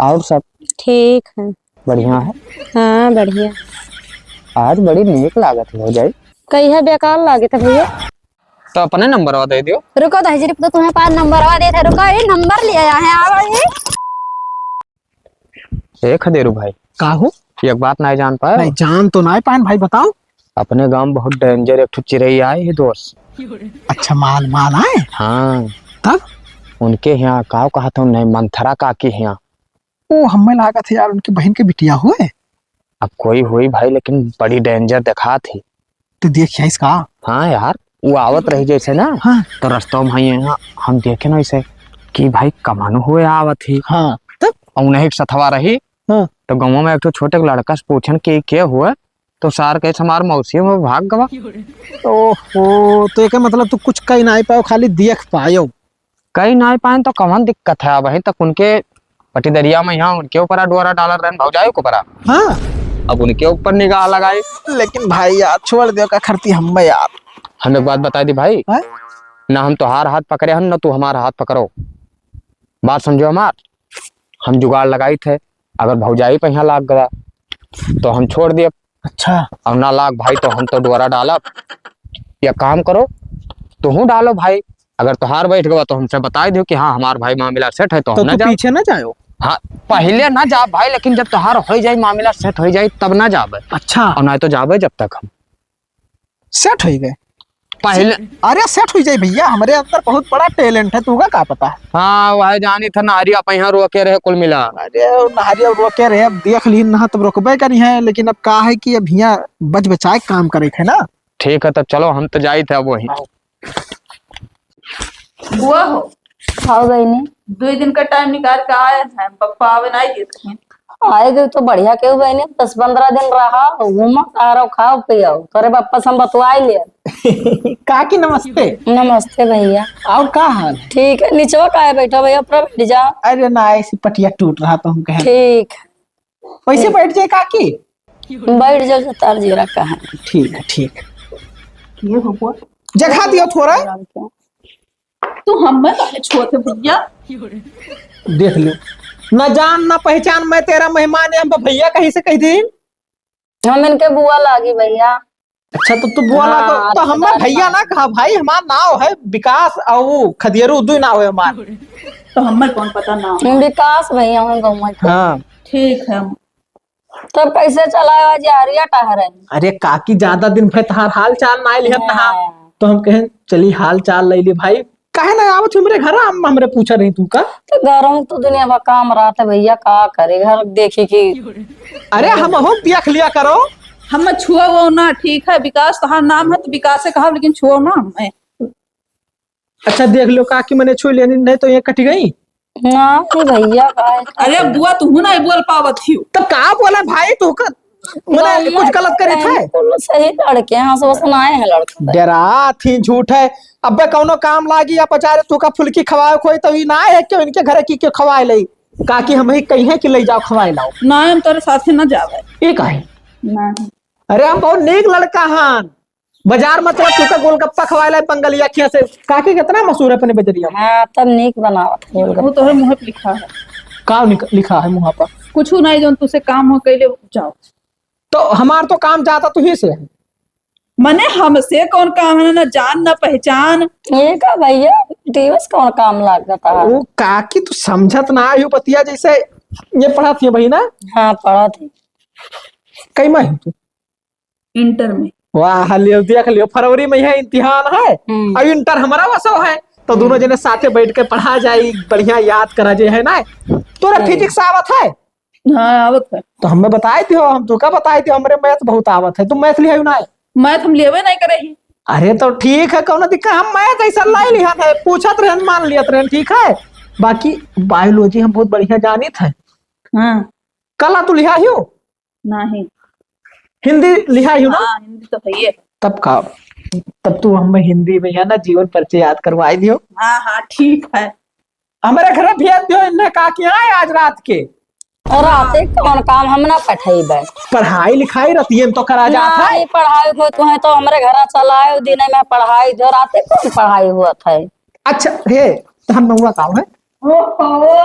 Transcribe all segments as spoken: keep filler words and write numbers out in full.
और सब ठीक है। बढ़िया है। हाँ, बढ़िया। आज बड़ी नीक लागत है भौजाई। कहिया बेकार लागत है भैया। तो अपने नंबरवा दे दियो। रुको दहेजरी, तो तुम्हें पास नंबरवा देत है, रुको, ये नंबर ले आया है, आओ ये। ए खदेरू भाई। का हो? एक बात नाहीं जान पाए। नहीं, जान तो नाहीं पाएन भाई, बताओ। अपने गाँव बहुत danger एक ठो चिरई आए है दोस्त। अच्छा, माल, माल आए? हाँ। तब? उनके हियाँ काव कहत हूँ, नहीं, मंथरा काकी हियाँ। ओ, हमें लागत है यार, उनकी बहिन के बिटिया हुए। अब कोई हुई भाई, लेकिन बड़ी danger देखात ही। तो देखिया इसका। हाँ यार, वो आवत रही जैसे ना, हाँ। तो रस्तों में यहाँ हम देखे ना इसे कि भाई कमानो हुए आवत ही। हाँ, तब? और उन्हीं के सथवा रही, हाँ। तो गाँव में एक ठो छोटे लड़का से पूछन कि के हुए, तो सार कहे हमार मौसी में भाग गवा। ओहो, तो एकर मतलब तू कुछ कही नाहीं पायो, खाली देख पायो। कही नाहीं पाएन तो कौन दिक्कत है? अबहीं तक उनके पटिदरिया में यहाँ उनके ऊपर डोरा डालत रहन भौजाई के ऊपर। हाँ। अब उनके ऊपर निगाह लगाई। लेकिन भाई यार, छोड़ दियो का खरती हम यार। हम एक बात बताई दी भाई। हाँ? ना हम तोहार हाथ पकड़े हन, ना तू हमार हाथ पकड़ो। बात समझो हमार, हम जुगाड़ लगाई थे, अगर भौजाई पे यहाँ लाग गवा तो हम छोड़ दिए। अच्छा। और ना लाग भाई तो हम तो डोरा डालब। या काम करो, तुहू डालो भाई, अगर तोहार बैठ गवा तो हमसे बताई दियो कि हाँ, हमार भाई मामला set है, तो तो हम ना तू जाओ। पीछे ना जाओ? हाँ, पहले ना जा भाई, लेकिन जब तोहार हो जाए, मामला set हो जाए, तब ना जाबे। अच्छा। और ना तो जाबे जब तक हम। Set हो गए। पहले अरे set हो जाए भैया, हमरे अंदर बहुत बड़ा talent है, तुका का पता है? हाँ, वह जानी था, नहरिया पे यहाँ रोके रहे कुल मिला। अरे, वो नहरिया रोके रहे, अब देख ली ना, तब रोकबे करी है, लेकिन अब का है कि अब हियाँ बच बचाए के काम करे के है ना। ठीक है, तब चलो, हम तो जाई थे अब वही। बुआ हो। हाँ बहिनी। दुई दिन का time निकाल के आए हैं, पप्पा आवे नाहीं देत हैं। आए गए तो बढ़िया केहू बहिनी, दस पन्द्रह दिन रहा, घूमो, टहरो, खाओ, पियो। तोरे पप्पा से हम बतवाई ले। काकी नमस्ते। नमस्ते भैया। और का हाल है? ठीक है, निचवा काहे बैठो भैया, ऊपर बैठ जाओ। अरे ना, ऐसी पटिया टूट रहा तो हम कहे। ठीक है। वैसे बैठ जाए काकी। बैठ जाओ, जतार जीरा का है। ठीक है, ठीक है। ये हो बुआ। जगह दियो थोड़ा। तू हमें काहे छुअत है भैया? देख लो, ना जान ना पहचान, मैं तेरा मेहमान है, हम भैया कहीं से कह दी? हम इनके बुआ लागी भैया। अच्छा, तो तू बुआ हाँ, लागो, तो हमार भैया ना कहा भाई, हमार नाव है विकास और वो खदियरू, दुई नाव है हमार। तो हमें कौन पता नाव? विकास भैया, हम गाँव में। हाँ। ठीक है। तब कैसे चलाए आज यारिया टहरे? अरे काकी, ज्यादा दिन भर तहार हाल चाल ना लिहन नहा, हाँ। तो हम कहें चली हाल चाल ले ली भाई। काहे ना आवत हमरे घर, हम हमरे पूछा रही तू का? तो घरों में तो दुनिया भर काम रहत है भैया, का करे घर देखी की। अरे हम हो देख लिया करो। हम छुआ वो ना, ठीक है, विकास तहार नाम है तो विकास से कहा, लेकिन छुआ ना हमें। अच्छा देख लो काकी, मने छू लेनी, नहीं तो ये कट गई। ना, नहीं भैया, काहे? अरे बुआ, तू ना बोल पावत हियो। तब का बोला भाई, तू का, मने गाँव कुछ में गलत करी थे? कुल सही लड़के हैं, सोच ना आए हैं लड़के। डरा थी, झूठ है। अबे कौनो काम लागी या बेचारे तू का फुल्की खवाए कोई, तो ई ना है कि इनके घरे की क्यों खवाए लई? काकी हम ही कही है कि ले जाओ खवाए लाओ। ना, हम तोरे साथे ना जावे। ई काहे? ना। अरे हम बहुत नेक लड़का हन। बाजार में चला, तू का गोलगप्पा खवाए ला बंगलिया खिया से। काकी कितना मशहूर है अपने बजरिया में। हाँ, तब नीक बनावत है गोलगप्पा। वो तो है मुँह पे लिखा है। का निक-, लिखा है मुँह पर? कुछ नहीं, जो तुझसे काम हो कैले जाओ। तो हमार तो काम जाता तू ही से है। मने हमसे कौन काम है, ना जान ना पहचान। ये का भैया, टीवी से कौन काम लागता है? वो काकी तू समझत ना आयु बतिया, जैसे ये पढ़ा थी भाई ना? हाँ, पढ़ा थी। कई में है तू? इंटर में। वाह, लियो, देख लियो, फरवरी में यह इम्तिहान है, हम्म। और इंटर हमारा वसो है, तो दोनों हम्म। जने साथे बैठ के पढ़ा जाई, बढ़िया याद करा जाए, है ना? तोरा हम्म। फिजिक्स आवत है? हाँ, आवत है। तो हमें बताई दियो, हम तुका बताई दियो, हमरे मैथ बहुत आवत है, तू मैथ लिया ना? मैथ हम लेवे नहीं करे ही। अरे तो ठीक है, कौनो दिक्कत, हम मैथ ऐसा लाई लिया है, पूछत रहन, मान लियत रहन, ठीक है। बाकी बायोलॉजी हम बहुत बढ़िया जानित है। हाँ। कला तू लिहा हियो? नहीं। हिंदी लिहा हियो ना? हाँ, हिंदी तो है ही। तब का, तब तू हमें हिंदी में है ना जीवन परिचय याद करवाई दियो। हाँ, हाँ, ठीक है। हमारे घर भेज दियो इन्हें, का कि आए आज रात के। और राते कौन काम हम ना पठेबे। पढ़ाई लिखाई रतिये में तो करा जात है। नहीं, पढ़ाई होत है तो हमरे घर चलाए, दिन में पढ़ाई जो राते कौन पढ़ाई होत है। अच्छा, हे, तो हम नौवा काम है। ओहो।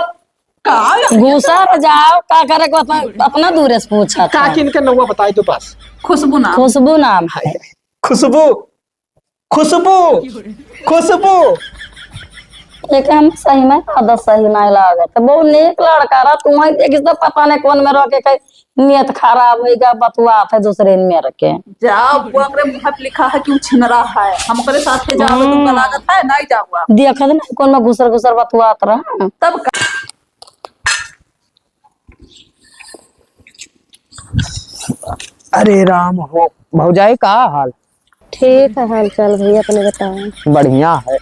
का? घुसर जाओ, का करे को अपना, अपना दूरे से पूछा था। का किनके नौवा बताई तो पास? खुशबू नाम। खुशबू नाम है। खुशबू, खुशबू, खुशबू। एक हम सही में आदत सही नहीं लागत। बहुत नीक लड़का रहा, तू वहीं देखिस तो पता नहीं कौन में रह के कहीं नियत खराब होइगा, बतुआत है दूसरे मेर के। जा, वो हमरे मुँह पे लिखा है कि उ छिनरा है, हम ओकरे साथे जावे दूंगा, हम्म। लागत है, नहीं जाऊंगा। देखत नहीं कौन में घुसर घुसर बतुआत रहा। तब का? अरे राम हो, भौजाई का हाल? ठीक है हाल चाल भैया, अपने बताओ। बढ़िया है।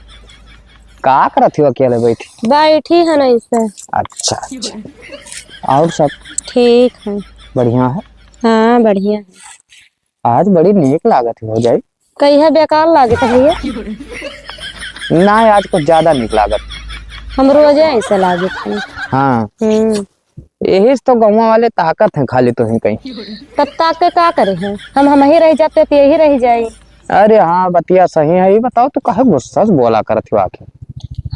का करत हो अकेले बैठी? बैठी है ना इसे। अच्छा, अच्छा। और सब? ठीक है। बढ़िया है? हाँ, बढ़िया है। आज बड़ी नीक लागत है भौजाई। कहिया बेकार लागत है भैया? ना, आज कुछ ज्यादा नीक लागत। हम रोजे ऐसे लागत है। हाँ। हम्म। यही से तो गौवा वाले ताकत हैं खाली तोही कहीं। तब ताक के का करे हैं? हम, हम ही रह जाते तो यही रह जाई। अरे हाँ, बतिया सही है। ये बताओ, तू काहे गुस्सा से बोला करत हो आखिर?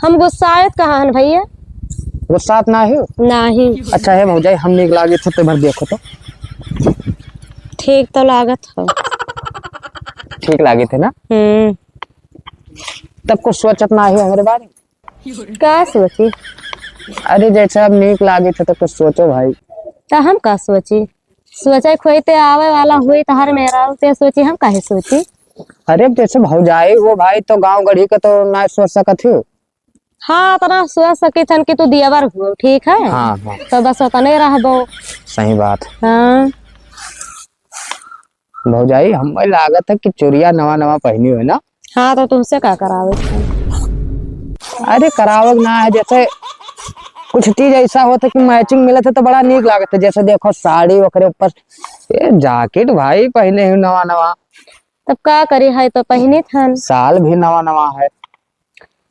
हम गुस्सायत कहाँ हन भैया? गुस्सात ना हो? नाही। अच्छा है भौजाई, हम नीक लागे थे तो भर देखो तो। ठीक तो लागत हो। ठीक लागे थे ना? हम्म। तब कुछ सोचत ना हो हमारे बारे में? का सोची? अरे, जैसे अब नीक लागे थे तो कुछ सोचो भाई। तो हम का सोची? सोचे खोई ते आवे वाला हुई तो हर मेरा ते सोची, हम काहे सोची? अरे, अब जैसे भौजाई हो भाई, तो गाँव गढ़ी का तो ना सोच सकत हो। हाँ, इतना सोच सकी थन कि तू दियावर हुआ, ठीक है? हाँ, हाँ। तो बस उतने रहबो। सही बात। हाँ। भौजाई, हमें लागत है कि चुरिया नवा नवा पहनी हो ना? हाँ, तो तुमसे का करावे के? अरे, करावे के ना है, जैसे कुछ चीज ऐसा होता है कि matching मिलत है तो बड़ा नीक लागत है। जैसे देखो साड़ी, ओकरे ऊपर ये jacket भाई पहने हो नवा नवा। तब का करी, है तो पहनी थन। साल भी नवा नवा है।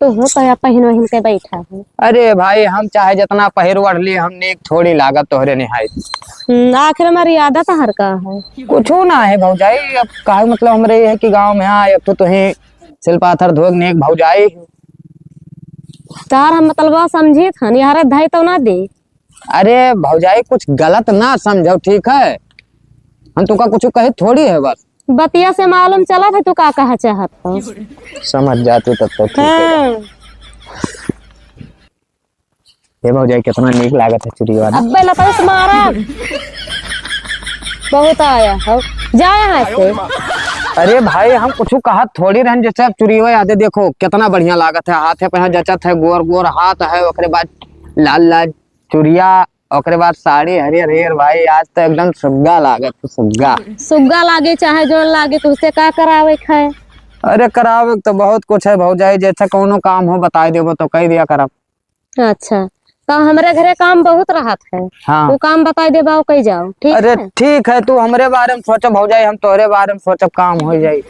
तो हूँ तो या पहिन वहिन के बैठा है। अरे भाई, हम चाहे जितना पहिर ओढ़ लिए, हम नीक थोड़ी लागत तोहरे निहाई। हम्म, आखिर हमारी आदत हर का है। कुछो ना है भौजाई, अब काहे मतलब हमरे ये है कि गाँव में आए, अब तो तुही सिल पाथर धोग नीक भौजाई। तार हम मतलबा समझी थन, यार धाई तो ना दे। अरे भौजाई, कुछ गलत ना समझो, ठीक है? हम तुका कुछ कहे थोड़ी है बस। बतिया से मालूम चलत है तू का कहा चाहत हो। समझ जाती तब तो ठीक है। हाँ। ये भौजाई कितना नीक लागत है चुरिया वाला। अब्बे लताई से मारा। बहुत आया हो। जा यहाँ से। अरे भाई, हम कुछ कहत थोड़ी रहन, जैसे अब चुरिया यादे देखो कितना बढ़िया लागत है, हाथे पे यहाँ जचत है, गोर गोर हाथ है, ओकरे बाद लाल लाल चुरिया, ओकरे बाद साड़ी हरियर हरियर। भाई, आज तो एकदम सुग्गा लागत है, सुग्गा। सुग्गा लागे चाहे जौन लागे, तुहसे का करावे के है? अरे, करावे के तो बहुत कुछ है भौजाई, जैसे कौनो काम हो बताई देबो तो कह दिया करब। अच्छा, तो हमरे घरे काम बहुत रहत है। हाँ। वो काम बताई देबा, वो कह जाओ, ठीक अरे, है? ठीक है, तू हमरे बारे में सोचो भौजाई, हम तोहरे बारे में सोचब, काम हो जाई।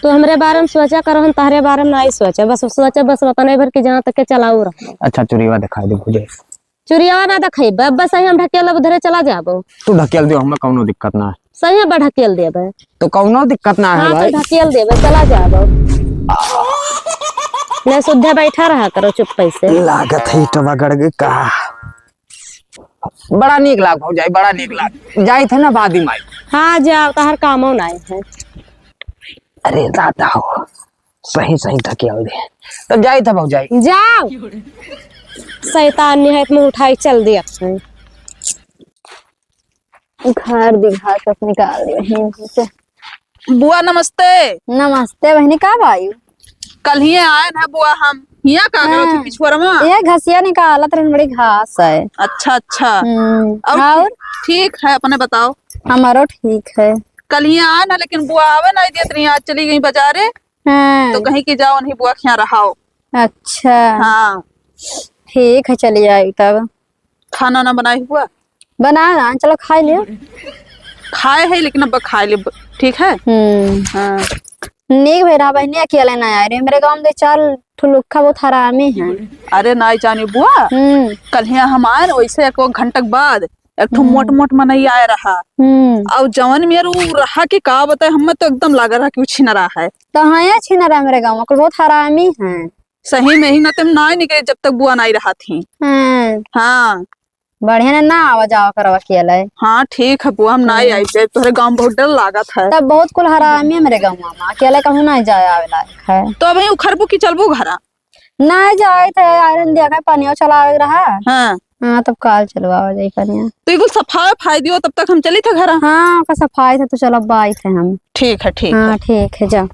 तू हमरे बारे में सोचा करो, हम तोहरे बारे में नहीं सोचे, बस सोचे, बस उतने भर के जहाँ तक के चलाऊ रहो। अच्छा, चुरिया दिखाई दे भौजाई। चुरिया ना देखेबे, अब बस हम ढकेल, अब उधरे चला जाबो। तू ढकेल दियो, हमें कौनो दिक्कत ना है। सही है, बा ढकेल देबे। तो कौनो दिक्कत ना है हाँ, भाई। तो ढकेल देबे, चला जाबो। नहीं, सुद्धे बैठा रहा करो चुप्पे से। लागत है ईटवा गड़ गई का। बड़ा नीक लाग भौजाई, बड़ा नीक लाग। जाई थे ना बादी माई। हाँ, जाओ, तोहर कामो नहीं है। अरे दादा हो, सही सही ढकेल दे। तो जाई था भौजाई। जाओ। शैतान निहायत मुँह उठाई चल दिया। उखाड़ दी घास, बस निकाल दी बहिनी से। बुआ नमस्ते। नमस्ते बहिनी, का बायू? कल ही आए ना बुआ हम। हिया का करत हाँ। थी पिछुआर में? ये घसिया निकालत रहन, बड़ी घास है। अच्छा, अच्छा। हम्म, और और? ठीक है, अपने बताओ। हमारो ठीक है। कल ही आए ना, लेकिन बुआ आवे नहीं देत रही, आज चली गई बाजारे। हाँ। तो कहीं कि जाओ नहीं बुआ के यहाँ रहाओ। अच्छा। हाँ। ठीक है, चली आई तब। खाना ना बनाई हुआ? बना ना, चलो खाई लियो। खाए है लेकिन अब खाए ले, ठीक है? हम्म। हाँ। नीक भई रहा बहिनी, अकेले ना आए रहे। मेरे गाँव में दो चार ठो लुक्खा बहुत हरामी हैं। अरे नाई जानी बुआ, हम्म। कल हियाँ हम आए ना, वैसे एक घंटा के बाद एक ठो हम्म। मोट मोट मनई आए रहा। हम्म। और जवन मेर उ रहा कि का बताए, हमें तो एकदम लाग रहा कि उ छिनरा है। तो हाँ, ये छिनरा मेरे गाँव में, कुल बहुत हरामी हैं। सही में ही ना, तुम ना निकले जब तक बुआ नाई रहत ही। हम्म। हाँ। बढ़िया ने ना आवा जावा करवा अकेले। हाँ, ठीक है बुआ, हम नाई हम्म। आई जाए, तोहरे गाँव बहुत डर लागत है। तब बहुत कुल हरामी है मेरे गाँव में, अकेले कहूँ ना जाए आवे लायक है। तो अबहीं उखरबू कि चलबू घरा? नाई जाए थे, आयरन दिया के पानियो चलावे के रहा। हाँ। हाँ, तब काल चलवावा जाई पानिया। तो ये कुल सफाई फाई दियो, तब तक हम चली थे घरा। हाँ, ओका सफाई थे तो चलब बाई थे हम। ठीक है, ठीक हाँ, है। ठीक है, जा।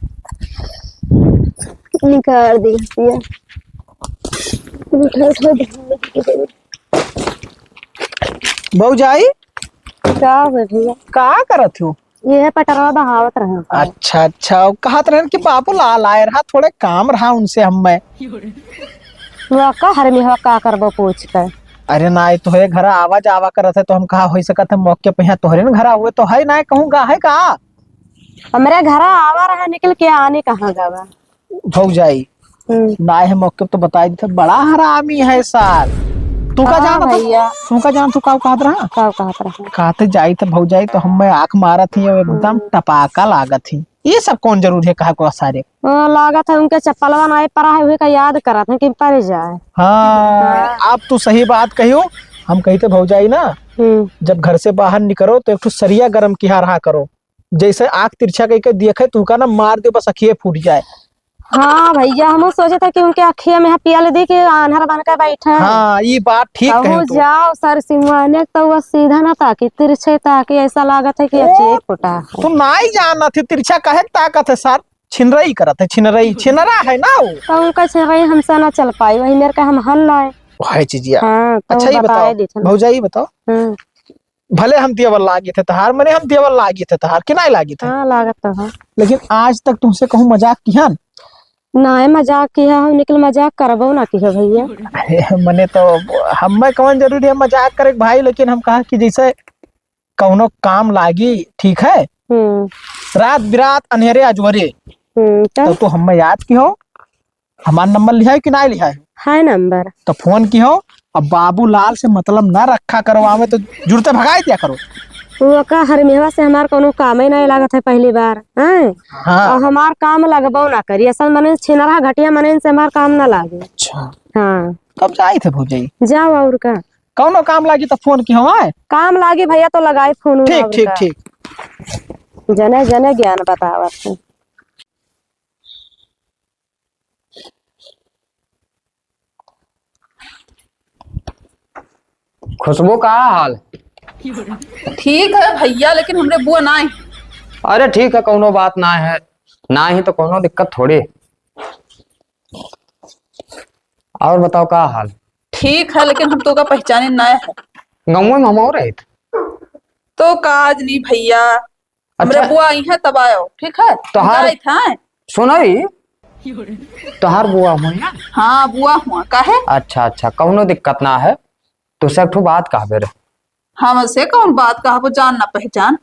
निकाल दी ये। भौजाई, का हो भैया? का करत हो? ये है पटरवा बहावत रहे हैं। अच्छा, अच्छा, वो कहत रहन कि बाबू लाल आए रहा, थोड़े काम रहा उनसे हम मैं। वो का हर में हो, का करबो पूछ के? अरे ना, ये तोहरे घर आवा जावा करत है, तो हम कहा हो सकत है मौके पे यहाँ तोहरे न घर हुए तो है ना, कहूँ गा है का? हमरे घर आवा रहा, निकल के आने कहाँ गवा? भौजाई, हम्म। ना है मौके पे तो बताई देते, बड़ा हरामी है सार। तू का हाँ जानत है? भैया। तू का जानत, तू का कहत रहा? का कहत रहा? कहते जाई तो भौजाई तो हम मैं आँख मारत ही, एकदम हम्म। टपाका लागत ही। ये सब कौन जरूरी है कहा को सारे? ओ, लागत है उनके चप्पलवा नाई परा है, उहे का याद करत है कि परि जाए। हाँ, हाँ। आप तो सही बात कहियो। हम कही थे भौजाई ना, हम्म। जब घर से बाहर निकरो तो एक ठो सरिया गरम किहा रहा करो, जैसे आँख तिरछा कइके देखे, तू का ना मार दे, बस अखिए फूट जाए। हाँ भैया, हम सोचे थे कि उनके अखिया में पियल दी कि आन्हर बन के बैठे हैं। हाँ, ई बात ठीक कहूँ कहे तू। जाओ सर सिंवाने तो वो सीधा ना ताकी, तिरछे ताकी, ऐसा लागत है कि ओ, अखिए फूटा है। तू नाई जानत है, तिरछा कहे ताकत है सर, छिनरई करत है, छिनरई, छिनरा है ना वो। तो उनका छिनरई हमसे ना चल पाई, वही मेरे का हम हल लाए। हाय चीजिया। हाँ, तो अच्छा, ये बताए बताओ, देते ना। भौजाई, ये बताओ, हम्म। भले हम देवर लागी थे तहार, मने हम देवर लागी थे तहार, कि नाई लागी थे? हाँ, लागत तो है। लेकिन आज तक तुमसे कहूँ मजाक किहन? नाई, मजाक किहा हो, निकल मजाक करबो ना किहा भैया। अरे, मने तो हम मैं कौन जरूरी है मजाक करे भाई, लेकिन हम कहा कि जैसे कौनो काम लागी, ठीक है? हम्म। रात बिरात अन्हेरे अजवरे। हम्म, तो? तो तू हमें याद किहो, हमार नंबर लिहा है कि नाई लिहा है? है नंबर। तो फोन किहो, अब बाबूलाल से मतलब ना रखा करो, आवे तो जुड़ते भगाई दिया करो। वो का हरमेहवा से हमार कोनो कामे नाई लागत है पहली बार, हैं? हाँ। और हमार काम लगबो ना करी, असल मने छिनरा घटिया मने से हमार काम ना लागे। अच्छा। हाँ। तब जाई थे भौजाई। जाओ और का। कौनो काम लागी तो फोन किहो, आए? काम लागी भैया तो लगाई फोन ठीक, और ठीक, का। ठीक। जने जने ज्ञान बतावत है। खुशबू, का हाल? ठीक है भैया, लेकिन हमरे बुआ ना आई। अरे ठीक है, कौनो बात ना है, ना ही तो कौनो दिक्कत थोड़ी। और बताओ, का हाल? ठीक है, लेकिन हम तो का पहचाने ना है। गाँव में हम और रहित। तो काज नहीं भैया, हमरे अच्छा। बुआ आई है तब आयो, ठीक है? तोहार जाइत है। सुनई, तोहार बुआ हुआ ना? हाँ, बुआ हुआ, काहे? अच्छा, अच्छा, कौनो दिक्कत ना है। तुसे एक ठो बात कहबे रे। हमसे कौन बात कहबो, जान ना पहचान?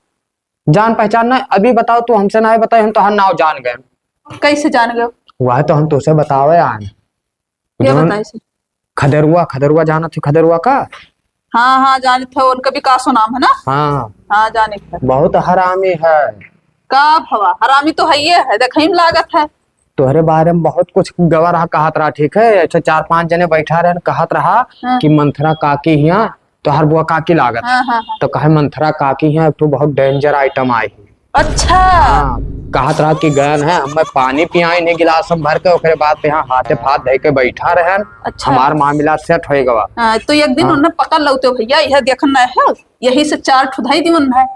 जान पहचान ना, अभी बताओ, तू हमसे ना बताए, हम तोहार नाव जान गए। कैसे जान गए? वह तो हम तुसे बतावे आए। क्या जौन बताइस? खदेरुआ, खदेरुआ जानत हो खदेरुआ का? हाँ, हाँ, जानित है, उनका भी कासो नाम है ना? हाँ। हाँ, जानित है। बहुत हरामी है। का भवा, हरामी तो है, ये है, देखई में लागत है। तोहरे बारे में बहुत कुछ गवा रहा, कहत रहा, ठीक है? ऐसे चार पांच जने बैठा रहन, कहत रहा हाँ। कि मंथरा काकी हिया, तोहर बुआ काकी लागत। हाँ, हाँ, हाँ। तो कहे, मंथरा काकी हिया, एक ठो बहुत danger item आई है। अच्छा। हाँ, कहत रहा कि गयन है, हमें पानी पियाइन है गिलास में भर के, ओकरे बाद पे यहाँ हाथे हाथ धइ के बैठा रहन। अच्छा। हमार मामला set होए गवा। हाँ, तो एक दिन हाँ। उन्हें पकड़ लौते भैया, यह देखन ना है, यही से चार ठो धई दिवन है।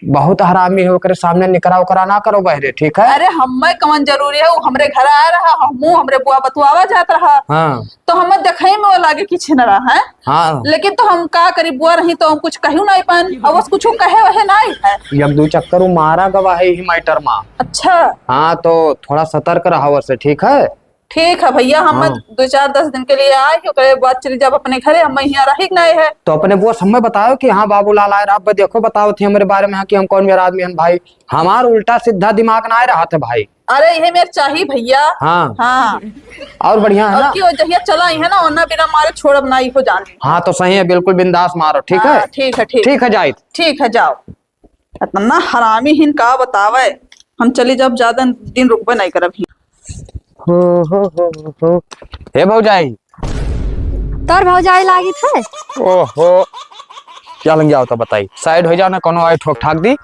बहुत हरामी है, ओकरे सामने निकरा ओकरा ना करो बहरे, ठीक है? अरे, हमें कौन जरूरी है, वो हमरे घर आ रहा, हमू हमरे बुआ बतुआवा जात रहा। हाँ। तो हमें देखई में वो लागे कि छिनरा है। हाँ। लेकिन तो हम का करी, बुआ रही तो हम कुछ कहू नाई पान, और बस कुछ कहे वहे नाई है। एक दो चक्कर वो मारा गवा है यही matter मा। अच्छा। हाँ, तो थोड़ा सतर्क रहा वैसे, ठीक है? ठीक है भैया, हम हाँ। दो चार दस दिन के लिए आए, ओकरे बाद चली जाब अपने घरे, हम यहाँ रही के नाई है। तो अपने बुआ से हमें बताओ कि हाँ, बाबूलाल आए रहा, अब देखो, बताओ थी हमरे बारे में हाँ कि हम कौन मेरा आदमी हन भाई, हमार उल्टा सीधा दिमाग ना आए रहा था भाई। अरे, यही मेरे चाही भैया। हाँ। हाँ। और बढ़िया है अब ना? की वो जहिया चला आई है ना, ओना बिना मारे छोड़ब ना, इहो जान। हाँ, तो सही है, बिल्कुल बिंदास मारो, ठीक हाँ, है? ठीक है, ठीक। ठीक है, जाइत। ठीक है, जाओ। इतना हरामी हिन का बतावे, हम चली जाब, ज्यादा दिन रुकबे नहीं करब ही। हो, हो, हो, हो। हे भौजाई। तोर भौजाई लागित है? ओहो, क्या लंग जाओ तो बताई, side हो जाओ ना, कोनो आए ठोक ठाक दी।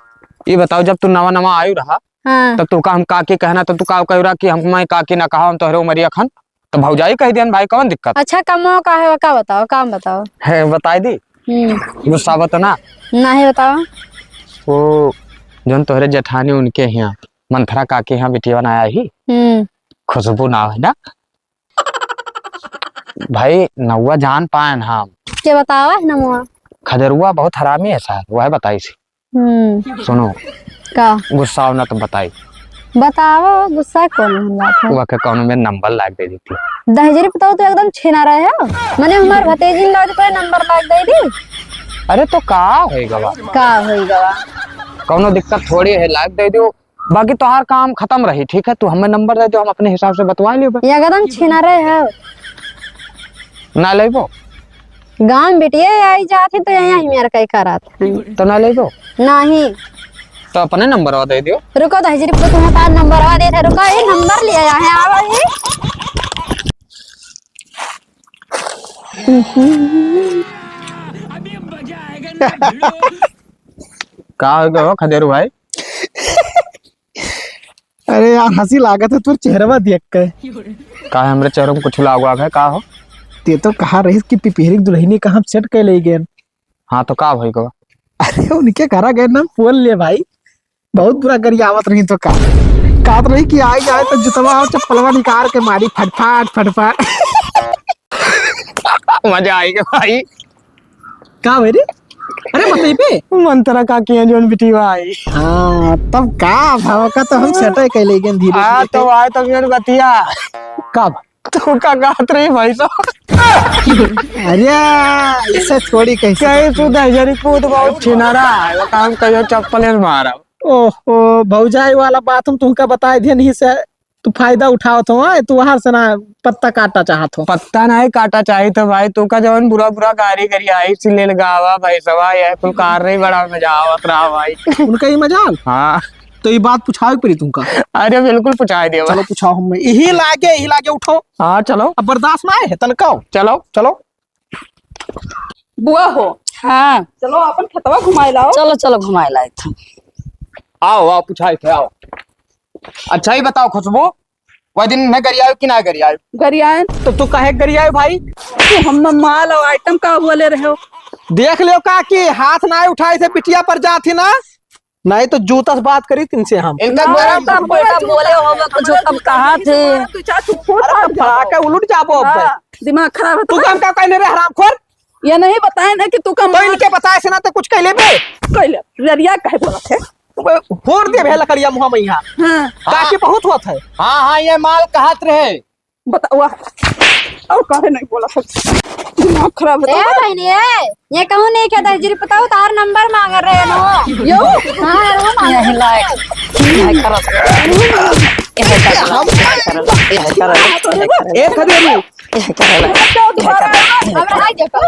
ये बताओ, जब तू नवा नवा आयु रहा, हाँ। तब तू का हम काकी कहना, तो तू का कहू रहा कि हम मैं काकी ना कहा, हम तोहरे उमरिया खन, तो भौजाई कह दियन भाई, कौन दिक्कत? अच्छा, कमो का है, का बताओ, काम बताओ। है, बताई दी। हम्म। गुस्सा बत ना। नहीं बताओ। वो जौन तोहरे जेठानी उनके यहाँ, मंथरा काकी यहाँ बिटिया बनाया ही। हम्म। खुशबू नाम है ना? भाई, नौवा जान पाएन हम। के बतावा है नमवा? खदेरुआ बहुत हरामी है सार, वह बताई सी। हम्म। सुनो। का? गुस्सा ना तो बताई। बतावा, गुस्सा कौन है बात है? वह के कौनो में नंबर लाग दे देती। दहेजरी बताओ तो एकदम छीना रहे हो। मने हमार भतीजी लाग कोई नंबर लाग दे दी। अरे तो का होई गवा? का होई गवा? कौनो दिक्कत थोड़ी है, लाग दे दो। बाकी तोहार काम खत्म रही, ठीक है? तू हमें नंबर दे दो, हम अपने हिसाब से बतवा लेबे। ये एकदम छीना रहे हो। ना लेबो? गाँव में बिटिया आई जात है तो यहाँ ही मेरा कई करात है। तो ना लेबो? नहीं। तो अपने नंबरवा दे दियो। रुको दहेजरी, रुको, तुम्हें तार नंबरवा दे थे, रुको, ये नंबर ले आया है, आओ ये। का हो गयो खदेरू भाई? अरे यार, हंसी लागत है तोर चेहरवा देख के। का है, हमरे चेहरे में कुछ लागू आग है, का हो? ते तो कहा रहीस कि पिपिहरी के दुल्हनी का हम set कर ले गए। हाँ, तो का भई गवा? अरे, उनके घरा गए ना, बोल ले भाई, बहुत बुरा गरियावत रही तो का। कहत रही कि आई जाए तो जुतवा और चप्पलवा निकाल के मारी फटफाट, फटफाट। मजा आएगा भाई। का भाई रे? अरे, बताई बे। मंथरा काकी हैं जौन बिटिया आई। हाँ, तब का भाव का तो हम set कर ले गए धीरे हाँ, धीरे। तो आए तब जौन बतिया। कब? तू का कहत रही भाई साहब? अरे, ऐसे थोड़ी कैसे? कहीं तू दहिजरी कूद बहुत छिनारा है, वो काम कहियो चप्पल से मारा। ओहो, भौजाई वाला बात हम तुमका बताए दिए नहीं से, तू फायदा उठावत हो, आए, तू वहां से ना पत्ता काटा चाहत हो। पत्ता नहीं काटा चाहिए तो भाई, तू का जवन बुरा बुरा गारी गरियाई सी लेल गावा भाई सवा, यह कुल कार नहीं बड़ा मजा आवत रहा भाई। उनका ही मजाल? हाँ। तो ये बात पुछावे के पड़ी तुमका। अरे बिल्कुल पुछाए दिया चलो भाई। पुछाओ, हम यही लागे, यही लागे उठाओ। हाँ, चलो। अब बर्दाश्त ना है तनका। चलो, चलो। बुआ हो। हाँ। चलो, अपन खेतवा घुमाए लाओ। चलो, चलो, घुमाए लाए थे। आओ, आओ, पुछाए थे, आओ। अच्छा, ये बताओ, खुशबू, वह दिन मैं गरियायो कि ना गरियायो? गरियायन। तो तू काहे गरियायो, भाई? तू हम माल और item का बोले रहे हो? देख लियो का कि हाथ ना उठाए थे, बिटिया पर जात ही ना। नहीं तो जूता से बात करी तिनसे हम। इनका ना, गरम तब बेटा बोले हो, कुछ तब कहा थे। तू चाहे तू फूट अरे, फाट तो फड़ा जाओ। के उलट जाबो अब। हाँ, दिमाग खराब है तू तो। काम का कहने रे हरामखोर? ये नहीं बताए ना कि तू काम तो इनके बताए से ना तो कुछ कह लेबे। कह ले, ररिया काहे बोलत है? फोड़ दे भे लकड़िया मुहा में यहाँ। हाँ। काकी बहुत होत है। हाँ, हाँ, ये माल कहत रहे। बतावा। और काहे नहीं बोला सब? दिमाग खराब है ए तो। बहनी, ए, ये कहूँ नहीं क्या दहिजरी बताओ, तार नंबर मांग रहे हो। यो? हाँ, वो मांग यही लाए। यही करत। यही करत। यही करत। यही करत। ए खदेरी। यही करत। क्यों दोबारा? हमरा हाय देखो।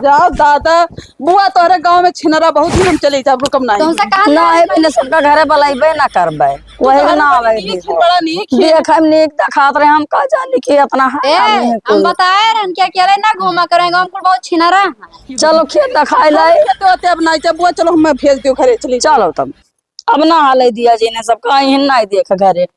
जा दादा, बुआ तोहरे गाँव में छिनरा बहुत ही, हम चली जाब, रुकम नहीं। तुमसे कहा ना है, मैंने सबका घरे बुलाइबे ना करबे। वही ना आवे नीक है, बड़ा नीक है। देख, हम नीक देखात रहे, हम का जानी कि अपना है ए, आदमी हम कुल। बताए रहन कि अकेले ना घूमा करें, हम कुल बहुत छिनरा है। चलो खेत दिखाई लाई। खेत होते अब नहीं, जब वो चलो हम भेज दियो घरे, चली। चलो तब। अब ना हाले दिया जी ने सब, कहीं नहीं देख घरे।